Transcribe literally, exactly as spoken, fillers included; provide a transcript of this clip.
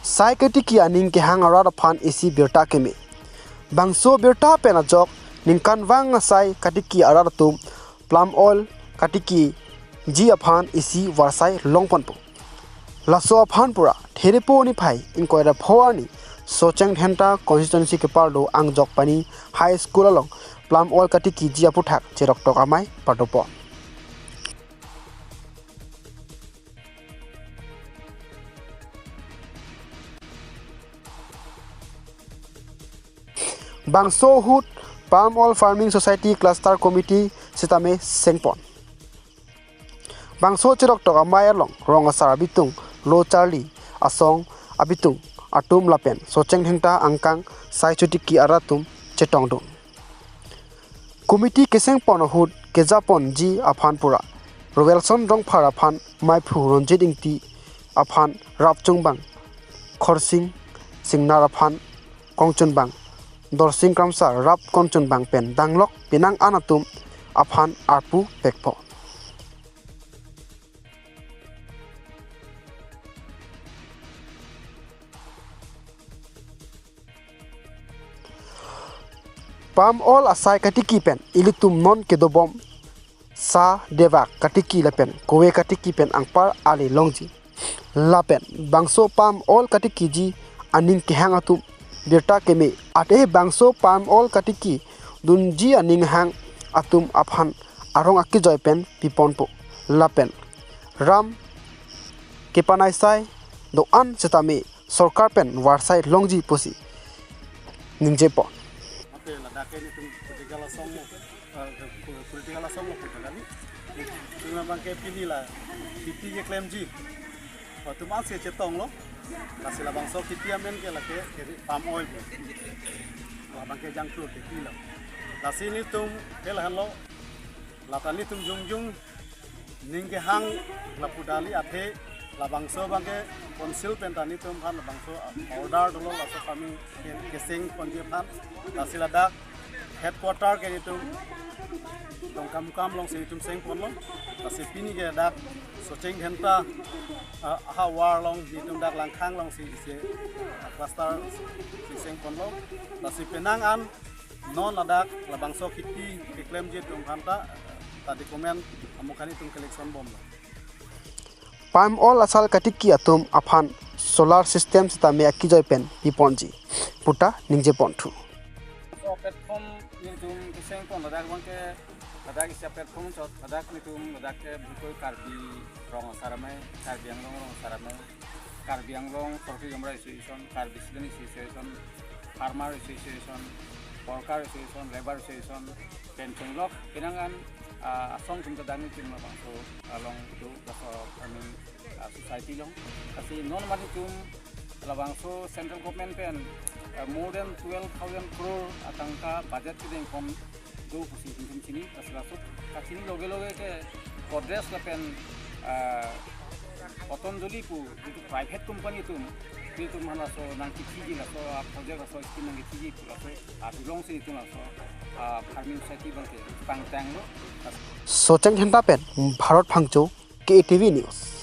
Sai katiki aning kehang arat aphan isi birta keme. Bangso birta pen ajok ningkanvang asai katiki arat atum palm oil katikiji aphan isi varsai longponpo. Laso aphan pura Therepo niphai ingkoi ra pho arni Socheng Dhenta constituency keparlo Angjokpani High School along palm oil katikiji aputhak cheroktok amei pardopon. Bangso ahut Palm Oil Farming Society Cluster Committee sitame sengpon. Bangso cheroktok amei along rong asar abitung, lo charli asong abitung atum lapen Socheng Dhenta angkang sai chotiki arat atum chetongdun. Committee kesengpon ahut kejaponji aphan pura Roelson Rongphar aphan, Meiphu Ronjit Ingti aphan, Rapchungbang Khorsing Singnar aphan, Kongchungbang Dorsing Kramsa, Rap Kongchungbang pen danglok penang an atum aphan arpu pekpo. Palm oil asai katiki pen ilitum non kedobom sa dewak katiki lapen kove katiki pen anpar ale longji. Lapen bangso palm oil katikiji aning kehang atum birta keme, athe bangso palm oil katiki dunji aning hang atum aphan arong akejoi pen piponpo. Lapen ram kepanaisai do-an sitame sorkar pen varsai longji pusi ningjepon. Ante ladak ke nelitum political asong lo, eh, political asong lo kota kali. Itum abang ke pini la kheti keklemji atum ansi chetonglo. Lasi labangso kheti amen ke lake, ke palm oil ke. Labang ke jangkro kheti lo. Lasi nelitum ke lahenlo. Lata nelitum jongjong ning kehang lapu dali athe labangso abang ke council pen ta nelitum aphan labangso order dolo, laso farming ke-, kesengponji aphan. Lasi ladak headquarter ke nelitum Dongkamukam alongsi nelitum sengponlo. Lasi pini ke dak Socheng Dhenta, ah, havar along nelitum dak Langkhang alongsi isi, ah, cluster si sengponlo. Lasi penang an non ladak labangso kheti keklemji atum aphanta, ta document amukha nelitum collection bomlo. Palm oil asal katiki atum aphan solar system sitame akejoi pen piponji puta ningjeponthu. So platform nelitum kesengpon ladak abang ke, ladak isi platform chot, ladak nelitum ladak ke bikoi Karbi rong asar amei, Karbi Anglong rong asar amei, Karbi Anglong Sorkari Gaonbura Association, Karbi Student Association, Farmer Association, Worker Association, Labour Association, pen chenglok penang an, ah, asong atum ta dani atum labangso along do, laso, I mean, ah, society along. Lasi non mati atum labangso central government pen, ah, more than twelve thousand crore atangka budget kedengpon do pusi nelitum chini, lasi laso kachini loge loge ke Godrej lapen, ah, Patanjali pu jitu private company atum, nelitum aphan laso nangkethiji, laso, ah, project laso scheme nangkethiji pu laso, ah, alongsi nelitum laso, ah, farming society abang ke pangtanglo. Socheng Dhenta pen Bharat Phangcho, K A T V News.